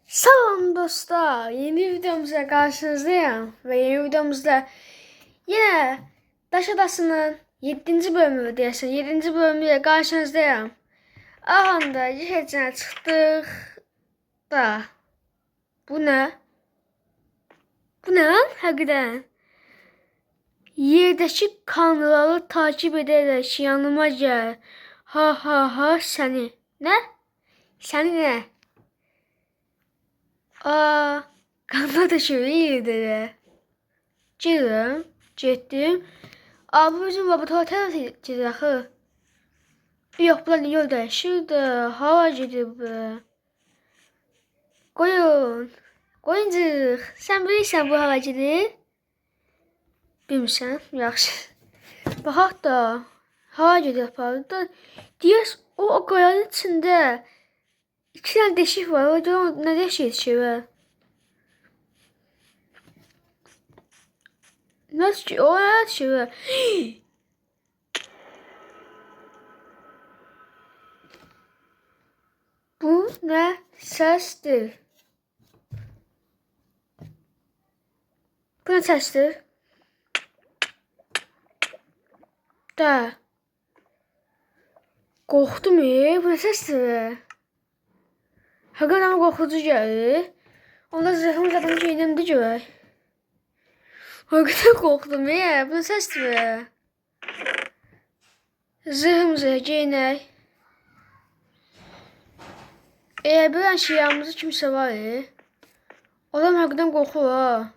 Salam dostlar, yeni videomuza karşınızdayım ve yeni videomuzda yine Daş Adası'nın 7. bölümü deyəsən, 7. bölümüyle karşınızdayım. Ahanda yəhəcənə çıxdıq da. Bu nə? Bu nə lan həqiqətən? Yerdəki kanalları takip edərək yanıma gəl. Ha ha ha səni. Nə? Səni nə? Aa, kanal düşüyor yerdə. Gedirəm, getdim. Aa, bu bizim laboratuvar tərəfə gedir axı. Yox, bunlar yol dəyişir də. Hara gedir bu? Qoyun. Qoyuncuk, sən bilirsən bu hara gedir? Bilmirsən, yaxşı. Baxaq da, hara gedir aparır da. Deyəs, o qayanın içində iki dənə deşik var. O görən nə deşik yetişir və? Nasıl ki? O nə yetişir və? Bu nə səsdir? Bu nə səsdir? Da. Qorxdum, bu nə səsdir? Həqiqətən qorxucu gəlir. Onda zırhımı zadımı geyinəmdi görək. Həqiqətən qorxdum, bu nə səsdir? Zırhımızı geyinək. Eğer bir an şey yanımızda kimsə var, adam həqiqətən qorxur ha.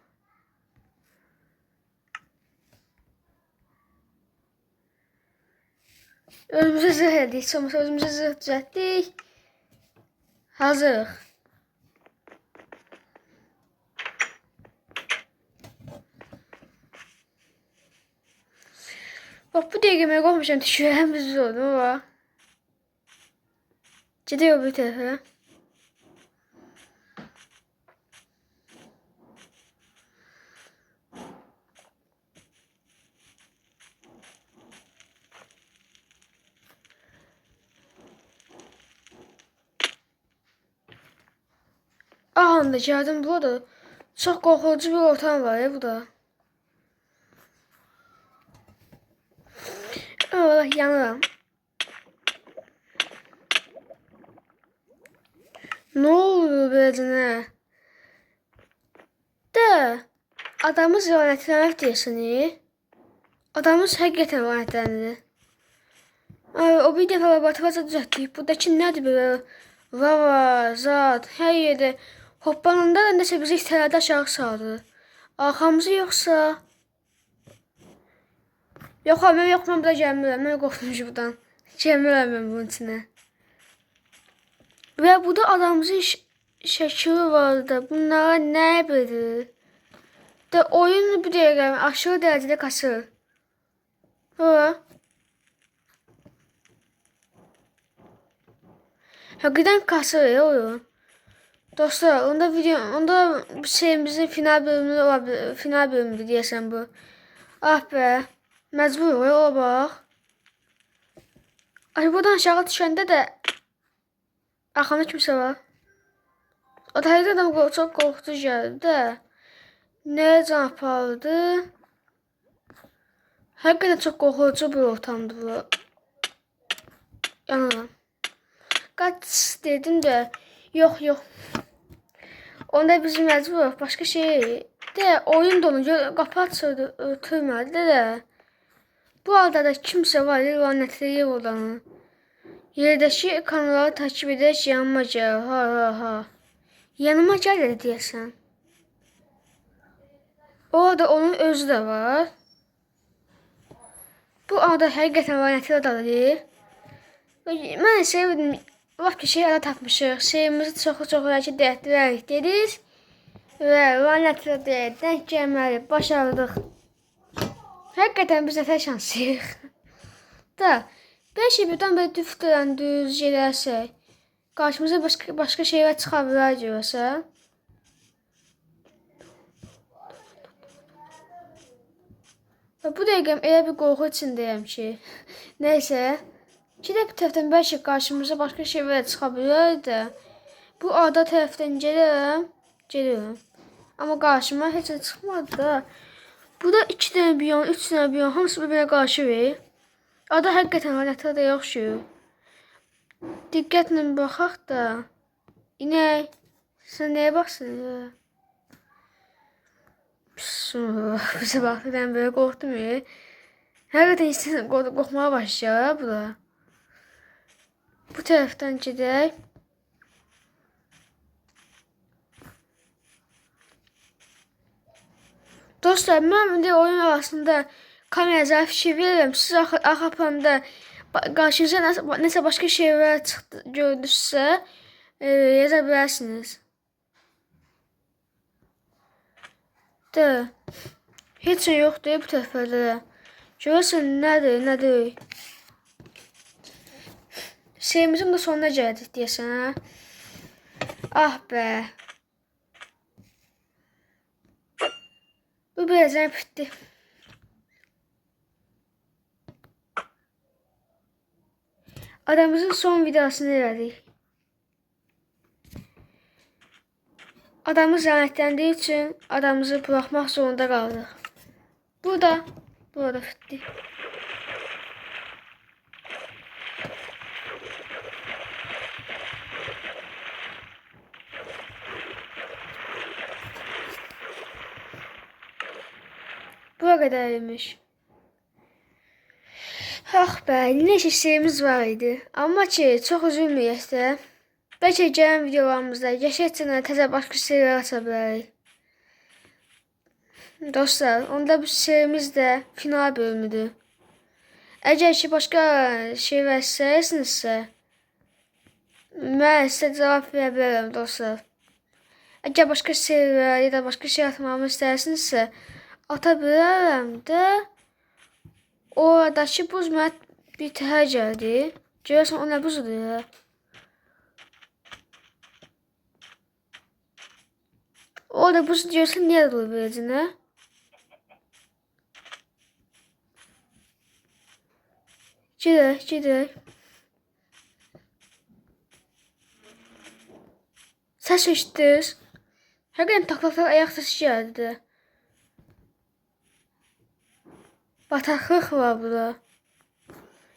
Özümüzə zırh elədik, heç olmasa özümüzə zırh düzəltdik. Hazırıq. Bax, bu dəqiqə mən qorxmuşam, tükürəm biz oldu, bax. Gidiyor bir tərəfə. Aha da gəldim burada. Çox qorxucu bir ortam var ya burada. Allah yanıram. Nə oldu beləcə? De, adamız lənətlənib deyəsən. Adamız həqiqətən lənətləndi. O bir dəfə laboratuvarda düzəltdik. Buradakı nədir belə? Lava, zat, hər yerdə hoppananda da nəsə bizi itələdi aşağı saldı. Arxamızı yoxsa? Yox, mən yox, mən bura gəlmirəm. Mən qorxdum ki buradan. Gəlmirəm mən bunun içinə. Və burada adamımızın şəkili vardı. Bunlara nə bilir? De oyun bir dəqiqə aşırı dərəcədə kasır. Ha. Həqiqətən kasır ya oyun. Dostlar, onda video, onda serimizin final bölümü olabilir, final bölümüdür deyəsən bu. Ah be, məcbur o bax. Ay, buradan aşağı düşəndə də arxamda kimsə var. O da həqiqətən çox qorxucu gəldi də. Nə can apardı? Həqiqətən çox qorxucu bir ortamdır bu. Yanıram. Qaç dedim də, yox, yox. Onda biz məcburuq, başqa şey de oyun donu, qapı açıldı, örtülmədi də. Bu adada kimsə var, lənətləyir odanı. Yerdəki kanalları takip edərək yanıma gəl, ha ha ha. Yanıma gəl dedi deyəsən. O ada onun özü də var. Bu ada həqiqətən lənətli adadır. Mən sevdim. Lap ki şey ada tapmışıq. Şeyimizi çoxu-çoxu hərəkət etdirərək dedik. Və lənətli adaya denk gəlməyi başardıq. Həqiqətən biz nətər şanslıyıq. Da, bəlkə birdən belə düftdən düz gedərsək, qarşımıza başqa şeylər çıxa bilər görəsən. Və bu dəqiqə elə bir qorxu içindəyəm ki, nəysə, gedək bir tərəfdən bəlkə qarşımıza başqa şeylər çıxa bilər də. Bu ada tərəfdən gedirəm, gedirəm. Amma qarşıma heç nə çıxmadı da. Burada 2 dənə biyon, 3 dənə biyon, hamısı bir-birinə qarşı verir. Ada həqiqətən lənətli adaya oxşuyur. Diqqətlə baxaq da. İnək, sən nəyə baxsın ya? Bismillah, bizə baxdı, mən belə qorxdum ya. Həqiqətən insan qorxmağa başlayır bu da. Bu tərəfdən gedək. Dostlar, mən indi oyun arasında kameraya fikir verirəm. Siz arxa planda qarşınıza nəsə başqa şeylər çıxdı, gördünüzsə, yaza bilərsiniz. De. Heç şey yoxdur bu tərəflərdə də. Görürsən nədir, nə deyil. Serimizin də sonuna gəldik deyəsən, hə? Ah be. Bu birazdan bitdi. Adamımızın son vidasını elədik. Adamımız lənətləndiyi üçün adamımızı bıraxmaq zorunda qaldıq. Bu da burada bitdi. Bura qədər imiş. Ah be, nə şeyimiz var idi. Amma ki, çox üzülməyək də. Bəlkə gələn videolarımızda qəşəngcə təzə başqa seriyalar aça bilərik. Dostlar, onda bu serimiz də final bölümüdür. Əgər ki, başqa şeylər istəyirsinizsə, mən sizə cavab verə bilərəm dostlar. Əgər başqa seriyalar ya da başqa şey atmamı istəyirsinizsə, ata bilərəm də. Oradakı buz mənə bir təhər gəldi. Görəsən o nə buzudur ya? Orada buz görsən niyə dolu beləcə, nə? Gedək, gedək. Səs eşitdiniz. Həqiqətən tak-tak ayaq səsi gəldi. Bataqlıq var burada.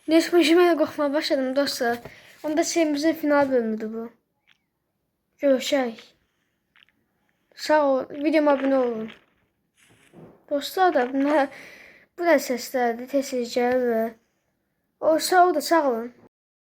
Neyse, mən də qorxmağa başladım dostlar. Onda serimizin final bölümüdür bu. Görüşək. Sağ ol. Videoma abunə olun. Dostlar da bunlar, bu nə səslərdir? Tez-tez gəlirlər. O, sağ ol da, sağ olun.